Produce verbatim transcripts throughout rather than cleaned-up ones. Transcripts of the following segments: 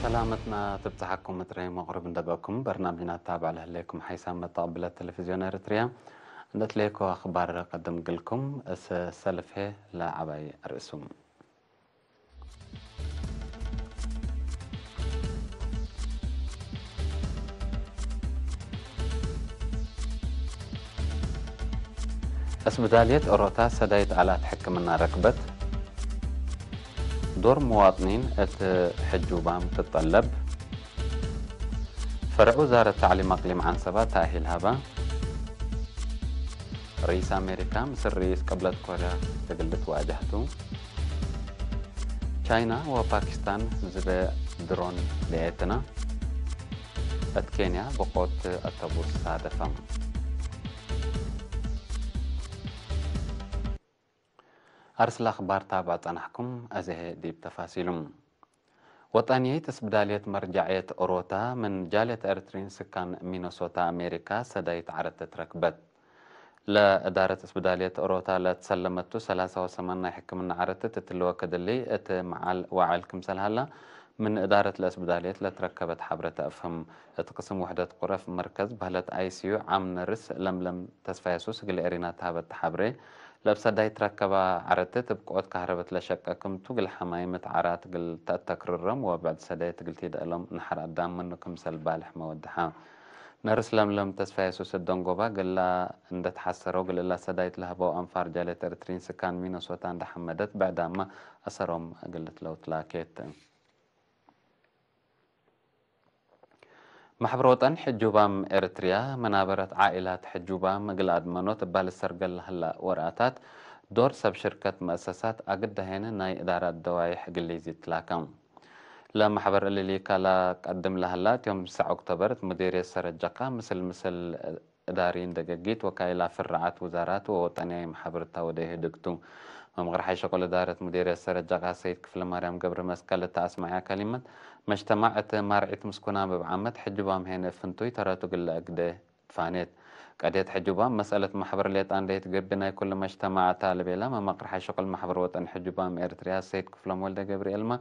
ሰላመትና ትብጽሐኩም ምጥሬ መቅርብ እንደ በኩም በርናምጅና ታብዕ ለህሌኩም ሓይሳም መተቀብለት ቴሌቪዝዮን ኤርትርያ እንደ ትሌኮ አኽባር ቀድም ግልኩም እሰ ሰልፌ ለዐባይ ርእሱም። እስብዳልየት ኦሮታ ሰዳይት አላት ሕክምና ረክበት። ዶር መዋጥኒን እት ሕጁባም ትጠለብ። ፈርዕ ውዛረት ተዕሊም አቅሊም ዐንሰባ ተእሂል ሀባ። ርኢስ አሜሪካ ምስል ርኢስ ቅብለት ኮርያ እግል ልትዋጀህ ቱ። ቻይና ወፓኪስታን ዝበ ድሮን ለኤትና። እት ኬንያ ብቆት አተቡስ ሳደፈም። አርስለ አኽባር ታብዕ ጸናሕኩም፣ አዜ ህዬ ዲብ ተፋሲሉም። ወጠንየይት እስብዳልየት መርጃዕየት ኦሮታ ምን ጃልየት ኤርትሪን ስካን ሚነሶታ አሜሪካ ሰዳይት ዐረተት ረክበት። ለእዳረት እስብዳልየት ኦሮታ ለትሰለመቱ ሰላሳ ወሰማን ናይ ሕክምና ዐረተት እትሊ ወክድ እሊ እት መዓል ወዐል ክምሰል ሀላ ምን እዳረት ለእስብዳልየት ለትረከበት ሐብረ ተአፍህም። እት ቅስም ውሕደት ቁረፍ መርከዝ በህለት አይ ሲ ዩ ዓም ነርስ ለምለም ተስፋ የሱስ እግል ኤሪና ተሀበት ሐብሬ፣ ለእብ ሰዳይት ትረከባ ዐረተት እብ ቆት ካህረበት ለሸቀ ክምቱ፣ እግል ሐማይም እት ዐራት እግል ተአተክርረም ወብዕድ ሰዳይት እግል ቲደአሎም ነሐር አዳም ምኑ ክምሰል ባልሕመ ወደሐ። ነርስ ለምለም ተስፋ የሱስ እት ደንጎባ እግላ እንደ ተሐሰረው፣ እግል እላ ሰዳይት ለሀበው አንፋር ጃልየት ኤርትሪን ስካን ሚነሶታ እንደ ሐመደት፣ ብዕዳመ አሰሮም እግል ልትለውት ላኬት። መሕበር ወጠን ሕጁባም ኤርትርያ፣ መናበረት ዓኢላት ሕጁባም እግል አድመኖት እባ ልሰርገል ለሀላ ወርአታት፣ ዶር ሰብ ሽርከት መአሰሳት አግድ ደሄነ ናይ እዳራት ደዋይሕ እግል ሊዚት ትላከም። ለመሕበር እሊ ሊካላ ቀድም ለሀላ፣ እት ዮም ሰዕ ኦክቶበር እት ሙዲርየት ሰረጀቃ፣ ምስል ምስል እዳሪን ደገጊት ወካይላ ፍራዓት ውዛራት ወወጠንያይ መሓብርታ ወደ ኢህድግ ቱ። መምቅር ሓይ ሸቁል እዳረት ሙዲርየት ሰረጀቃ ሰይድ ክፍለማርያም ገብረመስቀል እተ አስመዐያ ከሊመት፣ መጅተማዕ እት ማርዒት ምስኩናም እብ ዓመት ሕጅባም ሄነ እብ ፍንቱይ ተረቱ እግል ለአግደ ትፋኔት። ቀድየት ሕጅባም መስአለት ማሕበር ሌጣ እንዴ ትገብእ ናይ ኩሉ መጅተማዕ ተ ለቤላ መምቅር ሓይ ሸቁል ማሕበር ወጠን ሕጅባም ኤርትርያ ሰይድ ክፍሎም ወልደ ገብርኤልመ፣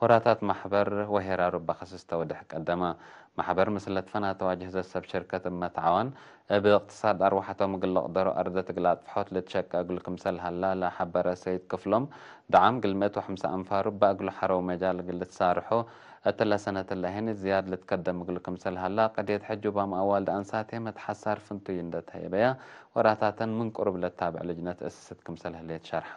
ወራታት ማሕበር ወሄራሩ እበ ከስስ ተወድሕ ቀደመ። ማሕበር ምስል ለትፈናተ ዋጅህዘት ሰብ ሽርከት እብ መትዓዋን፣ እብ እቅትሳድ አርወሐቶም እግል ልቅደሮ አርደት እግል አጥፍሖት ልትሸቀ እግሉ ክምሰል ሀላ ለሐበረ ሰይድ ክፍሎም፣ ደዓም እግል ምእት ወሐምሳ አንፋሩ እበ እግሉ ሐረው መጃል እግል ልትሳርሖ፣ እትለ ሰነት እለ ህኒ ዝያድ ልትከደም እግሉ ክምሰል ሀላ፣ ቀድየት ሕጁባም አዋልድ አንሳቴ መትሐሳር ፍንቱይ እንደ ተህየበያ፣ ወራታተን ምን ቅሩብ ለታብዕ ልጅነት እስስት ክምሰል ህሌት ሸርሐ።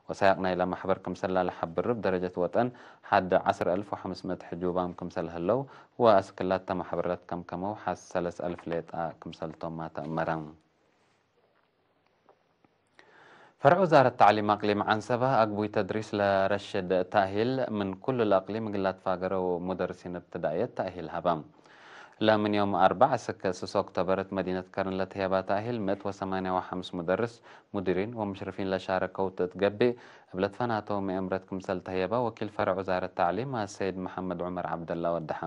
ወሳይቅ ናይለ ማሕበር ክምሰል ለሐብሩ፣ እብ ደረጀት ወጠን ሐድ ዐስር አልፍ ወሐምስ ምእት ሕጁባም ክምሰል ህለው፣ ወአስክላተ ማሕበረት ከምከመው ሐስ ሰለስ አልፍ ሌጣ ክምሰልቶማ ተአመረ። ፈርዕ ውዛረት ተዕሊም አቅሊም ዐንሰበ፣ አግቡይ ተድሪስ ለረሽድ ተእሂል ምን ኩሉ ለአቅሊም እግል ለትፋገረው ሙደርሲን እብትዳእየት ተእሂል ሀበ። ለምን ዮም አርበዕ እስክ ስስ ኦክቶበር እት መዲነት ከርን ለተህየባ ተእሂል ምእት ወሰማንያ ወሐምስ ሙደርስ፣ ሙዲሪን ወሙሽርፊን ለሻረከው ትትገቤ፣ እብ ለትፈናተው ምእምረት ክምሰል ተህየባ ወኪል ፈርዕ ውዛረት ተዕሊም አሰይድ መሐመድ ዑመር ዐብደላ ወደሐ።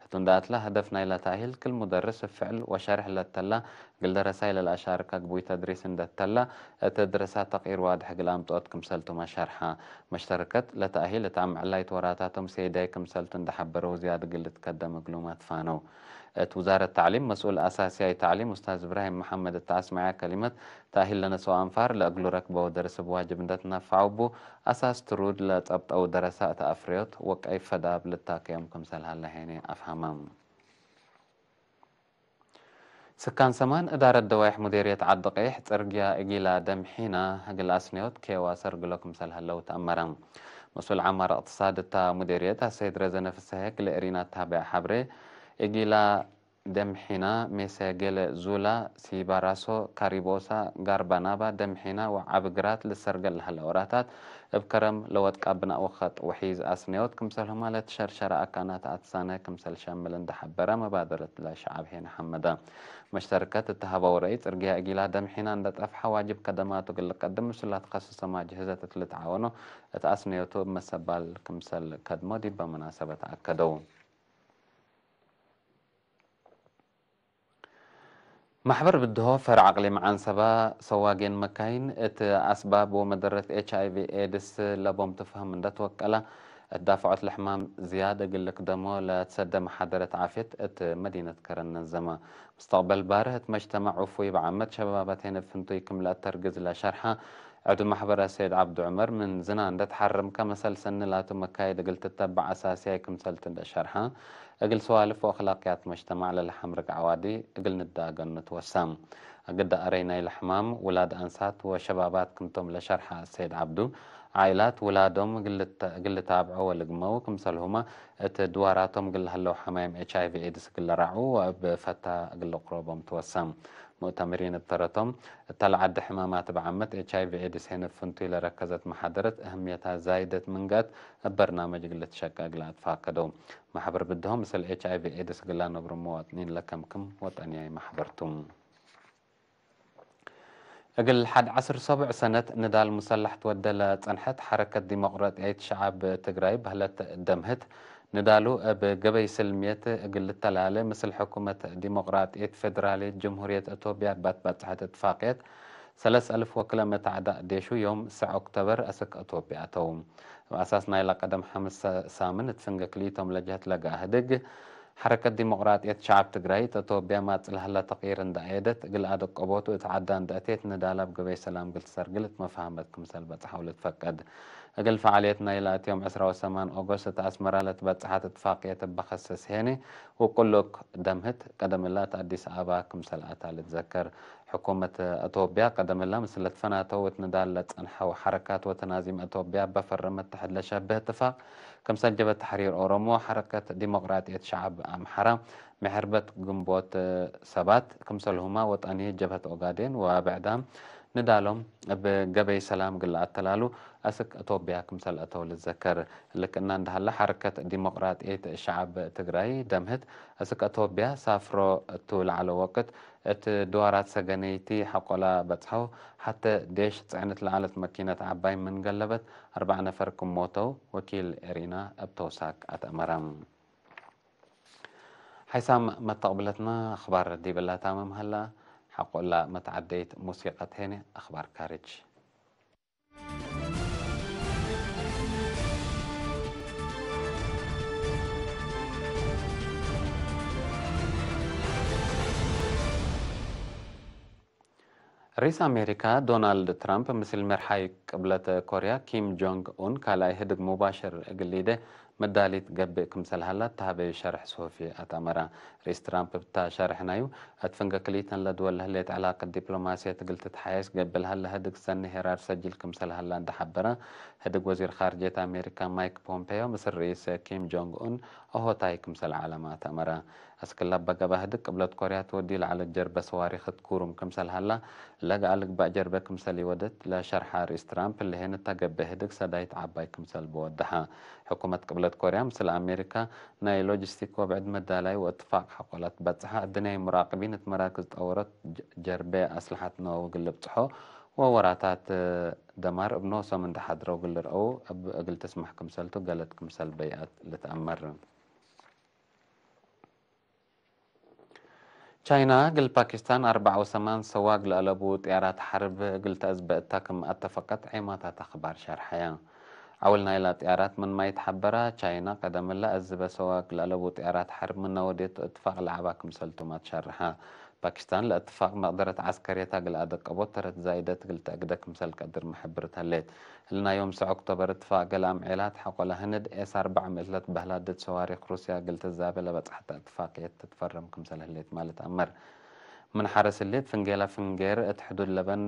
ህቱ እንደ አትላ፣ ህደፍ ናይለ ተእሂል ክል ሙደርስ እብ ፍዕል ወሸርሕ ለተላ፣ እግል ደረሳይ ለለአሻርክ አግቡይ ተድሪስ እንደ ተላ፣ እት ድረሳት ተቅይር ዋድሕ እግል አምጽኦት ክምሰልቱመ ሸርሐ። መሽተረከት ለተእሂል እት አምዕላይት ወራታቶም ሴዳይ ክምሰልቱ እንደ ሐበረው ዝያድ እግል ልትከደም እግሉመ ትፋነው። እት ውዛረት ተዕሊም መስኡል አሳስያይ ተዕሊም ኡስታዝ እብራሂም መሐመድ እተ አስመዐ ከሊመት፣ ተእሂል ለነስኦ አንፋር ለእግሉ ረክበው ደርስ እብ ዋጅብ እንደ ትነፈዐው እቡ አሳስ ትሩድ ለጸብጠው ደረሳ እተ አፍረዮት ወቀይ ፈዳብ ልታከዮም ክምሰል ሀለ ሄኔ አፍሀመ። ስካን ሰማን እዳረት ደዋይሕ ሙዴርየት ዐዲ ቀይሕ ጽርግያ እጊላ ደምሒና እግል አስንዮት ኬዋ ሰርግሎ ክምሰል ሀለው ተአመረ። መስኡል ዐማር እቅትሳድ እታ ሙዴርየት አሰይድ ረዘነ ፍሰሄ እግል ኤሪና ታቤዕ ሐብሬ፣ እጊላ ደምሒና፣ ሜሰ፣ ጌለ፣ ዙላ፣ ሲባራሶ፣ ካሪቦሳ፣ ጋርባናባ፣ ደምሒና ወዐቢ ግራት ልሰርገል ለሀለ ወራታት እብ ከረም ለወድቃ ብናእ ወከጥ ወሒዝ አስንዮት ክምሰልሁመ ለትሸርሸረ አካናት አትሳነ ክምሰል ሸምል እንደ ሐበረ መባደረት ለሸዐብ ሄነ ሐመደ። መሽተርከት እተ ሀበው ረአይ፣ ጽርግያ እጊላ ደምሒና እንደ ጠፍሐ ዋጅብ ከደማቱ እግል ልቀድም ምስል ለትከስሶም አጅህዘት እት ልትዓወኖ እት አስንዮቱ እብ መሰባል ክምሰል ከድሞ ዲበ መናሰበት አከደው። ማሕበር ብድሆ ፈርዕ አቅሊም ዐንሰባ ሰዋጌን መካይን እት አስባብ ወመደረት ኤች አይ ቪ ኤድስ ለቦም ትፍሀም እንደ ትወቀላ እት ዳፍዖት ለሕማም ዝያድ እግል ልክደሞ ለትሰደ መሓደረት ዓፍየት እት መዲነት ከረን ነዘመ። ሙስተቅበል ባርህ እት መጅተመዕ ውፉይ በዓመት ሸባባት ሄነ ፍንቱይ ክም ለአተርግዝ ለሸርሐ ዕዱ መሕበረ ሰይድ ዐብዱ ዑመር፣ ምን ዝና እንደ ተሐርምከ መሰል ሰኒ ላቱ መካይድ እግል ትተበዕ አሳስያይ ክምሰልቲ እንደ ሸርሐ፣ እግል ሰዋልፍ ወአክላቅያት መጅተመዕ ለለሐምርግ ዐዋዲ እግል ንዳገኑ ትወሳ። አግደ አረይ ናይለ ሕማም ውላድ አንሳት ወሸባባት ክምቶም ለሸርሐ ሰይድ ዐብዱ፣ ዓኢላት ውላዶም እግል ልተ-፣ እግል ልታብዖ ወልግመው፣ ክምሰልሁመ እት ድዋራቶም እግል ለሀለው ሐማይም ኤች አይ ቪ ኤድስ እግል ለራዕዉ ወእብ ፈታ እግል ልቅሮቦም ትወሳ። ሙእተምሪን እብ ተረቶም፣ እተ ለዐደ ሕማማት እብ ዓመት ኤች አይ ቪ ኤድስ ሄነ ፍንቱይ ለረከዘት መሓደረት እህምየታ ዛይደት ምን ገአት እብ በርናመጅ እግል ልትሸቀ እግል አትፋቀደው። መሕበር ብድሆም፣ ምስል ኤች አይ ቪ ኤድስ እግል ለነብሩ መዋጥኒን ለከምክም ወጠንያይ መሕበር ቱ። እግል ሐድ ዐስር ሰቡዕ ሰነት ንዳል ሙሰላሕ ትወዴ ለጸንሐት ሐረከት ዲሞቅራጥያይት ሸዓብ ትግራይ በህለት ደምህት፣ ንዳሉ እብ ገበይ ስልምየት እግል ልተላሌ፣ ምስል ሕኩመት ዲሞቅራጥያይት ፌደራልየት ጅምሁርየት አቶብያ እባ ትበጽሐት እትፋቅየት ሰለስ አልፍ ወክለ ምእት አዕዳእ ዴሹ ዮም ሰዕ ኦክቶበር አስክ አቶብያ አተው። እብ አሳስ ናይለ ቀደም ሐምስ ሳምን እት ፍንጌ ክልኢቶም ለጀህት ለገአ ህድግ፣ ሐረከት ዲሞቅራጥየት ሸዓብ ትግራይ እት አቶብያ ማጽእ ለሀለ ተቅይር እንደ አየደት፣ እግል አደቀቦቱ እት ዐዳ እንደ አቴት ንዳላ እብ ገበይ ሰላም እግል ትሰርግል እት መፋህመት ክምሰል በጽሐው ልትፈቀድ። እግል ፈዓልየት ናይለ አትዮም ዕስራ ወሰማን ኦጎስት እት አስመራ ለትበጽሐት እትፋቅየት እበ ከሰስ ሄኒ፣ ውቁሉክ ደምህት ቀደም እላ እት አዲስ አበባ ክምሰል አታ ልትዘከር። ሕኩመት አቶብያ ቀደም እላ ምስል ለትፈናተው እት ንዳል ለጸንሐው ሐረካት ወተናዚም አቶብያ እበ ፈረ መተሐድ ለሸብህ እትፋቅ፣ ክምሰል ጀብሀት ተሕሪር ኦሮሞ፣ ሐረከት ዲሞቅራጥየት ሸዓብ አምሐራ፣ ምሕርበት ግንቦት ሰባት፣ ክምሰልሁማ ወጠንየት ጀብሀት ኦጋዴን ወብዕዳም ንዳሎም እብ ገበይ ሰላም እግል ለአተላሉ አስክ አቶብያ ክምሰል አተው ልትዘከር። ልክእና እንደ ሀለ፣ ሐረከት ዲሞቅራጥየት ሸዓብ ትግራይ ደምህት አስክ አቶብያ ሳፍሮ እቱ ለዐለ ወቅት፣ እት ድዋራት ሰገነይቲ ሐቆላ በጽሐው፣ ሐተ ዴሽ ጽዕነት ለዐለት መኪነት ዐባይ ምን ገለበት፣ አርበዕ ነፈር ክም ሞተው ወኪል ኤሪና እብ ተውሳክ አትአመረ። ሓይሳም መተቅብለትና አኽባር ዲብላ ታምም ሀላ። ሐቆላ መትዓደይት ሙሲቀት ሄነ አኽባር ካርጅ። ርኢስ አሜሪካ ዶናልድ ትራምፕ ምስል መርሓይ ቅብለት ኮርያ ኪም ጆንግ ኡን ካልኣይ ህድግ ሙባሽር እግል ሊዴ መዳሊት ገብእ ክምሰል ሀላ ተሀበዩ ሸርሕ ጽሑፊ አትአመረ። ርኢስ ትራምፕ እብ ሸርሕ ናዩ፣ እት ፍንገ ክልኢተን ለድወል ለህሌት ዕላቀት ዲፕሎማስየት እግል ትትሓየስ ገብእ ለሀለ ህድግ ሰኒ ሄራር ሰጅል ክምሰል ሀላ እንደ ሐበረ፣ ህድግ ወዚር ካርጅየት አሜሪካ ማይክ ፖምፔዮ ምስል ርኢስ ኪም ጆንግ ኡን አሆታይ ክምሰል ዐለመ አትአመረ። አስክ ለበ ገብአ ህድግ ቅብለት ኮርያ ትወድዩ ለዐለት ጀርበ ሰዋሪክ እት ኩሩም ክምሰል ሀላ፣ ለገአ ልግበእ ጀርበ ክምሰል ኢወደት ለሸርሐ ርኢስ ትራምፕ፣ ለሄንተ ገብእ ህድግ ሰዳይት ዐባይ ክምሰል በወደሐ። ሕኩመት ቅብለት ኮርያ ምስል አሜሪካ ናይ ሎጂስቲክ ወብዕድ መዳላይ ወእትፋቅ ሐቆላት በጽሐ፣ እድንያይ ሙራቅቢን እት መራክዝ ጠወሮት ጀ-፣ ጀርበ አስለሐት ነወዊ እግል ልብጽሖ ወወራታት ደማር እብ ኖሶም እንደ ሐድረው እግል ልርአው እብ እግል ትስመሕ ክምሰልቱ ገለድ ክምሰል በይአት ልትአመር። ቻይና እግል ፓኪስታን አርበዕ ወሰማን ሰዋግ ለአለቡ ጥያራት ሐርብ እግል ተአዝበ እታ ክም አተፈቀት ዔማታት አኽባር ሸርሐየ። ዐውል ናይላ ጥያራት ምንመ ኢተሐበረ፣ ቻይና ቀደም እለ አዝበ ሰዋግ ለአለቡ ጥያራት ሐርብ ምነ ወዴት እትፋቅ ለዐባ ክምሰልቱመ ትሸርሐ። ፓኪስታን ለእትፋቅ መቅደረት ዐስከርየት እግል አደቀቦት ተረት ዛይደት እግል ተአግደ ክምሰል ቀድር መሐብርት ህሌት። እሊ ናይ ዮም ሰዕ ኦክቶበር እትፋቅ ገሌ አምዔላት ሐቆለ ህንድ ኤስ አርበዕ ምእት ለትበህላ ድድ ሰዋሪክ ሩስያ እግል ትዛቤ ለበጽሐተ እትፋቅየት ትትፈረም ክምሰል ህሌት ማለት አመር። ምን ሐረስ ህሌት ፍንጌላ ፍንጌር እት ሕዱድ ለበን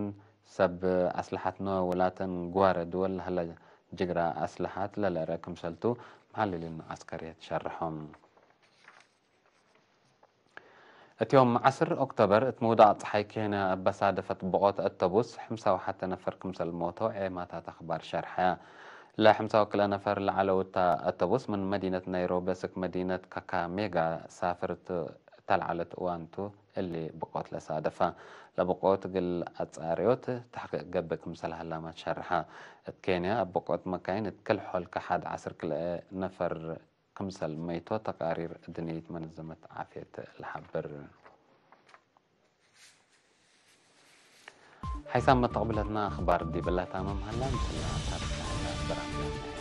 ሰብ አስለሐት ኖ ውላተን ግዋረ ድወል ለሀለ ጅግራ አስለሐት ለለአረ ክምሰልቱ መሐልሊን ዐስከርየት ሸርሖም። እት ዮም ዐስር ኦክቶበር እት ምውዳቅ ጸሓይ ኬንያ እበ ሳደፈት ብቆት አተቡስ፣ ሕምሳ ወሐተ ነፈር ክምሰል ሞተው ዔማታት አኽባር ሸርሐያ። ለሕምሳ ወክልኤ ነፈር ለዐለው እተ አተቡስ ምን መዲነት ናይሮቢ አስክ መዲነት ካካሜጋ ሳፍር እተ ለዐለት እዋን ቱ እሊ ብቆት ለሳደፈ። ለብቆት እግል አጻርዮት ተሕቂቅ ገብእ ክምሰል ሀላመ ትሸርሐ። እት ኬንያ እብ ብቆት መካይን እት ክል ሖል ከሐድ ዐስር ክልኤ ነፈር ክምሰል መይቶ ተቃሪር እድንይት መነዘመት ዓፍየት ለሐብር። ሓይሳም መተቅብለትና አኽባር ዲብላ ታምም ሀላ፣ ምስላ ታርፍ ሀላ አኽበራትና።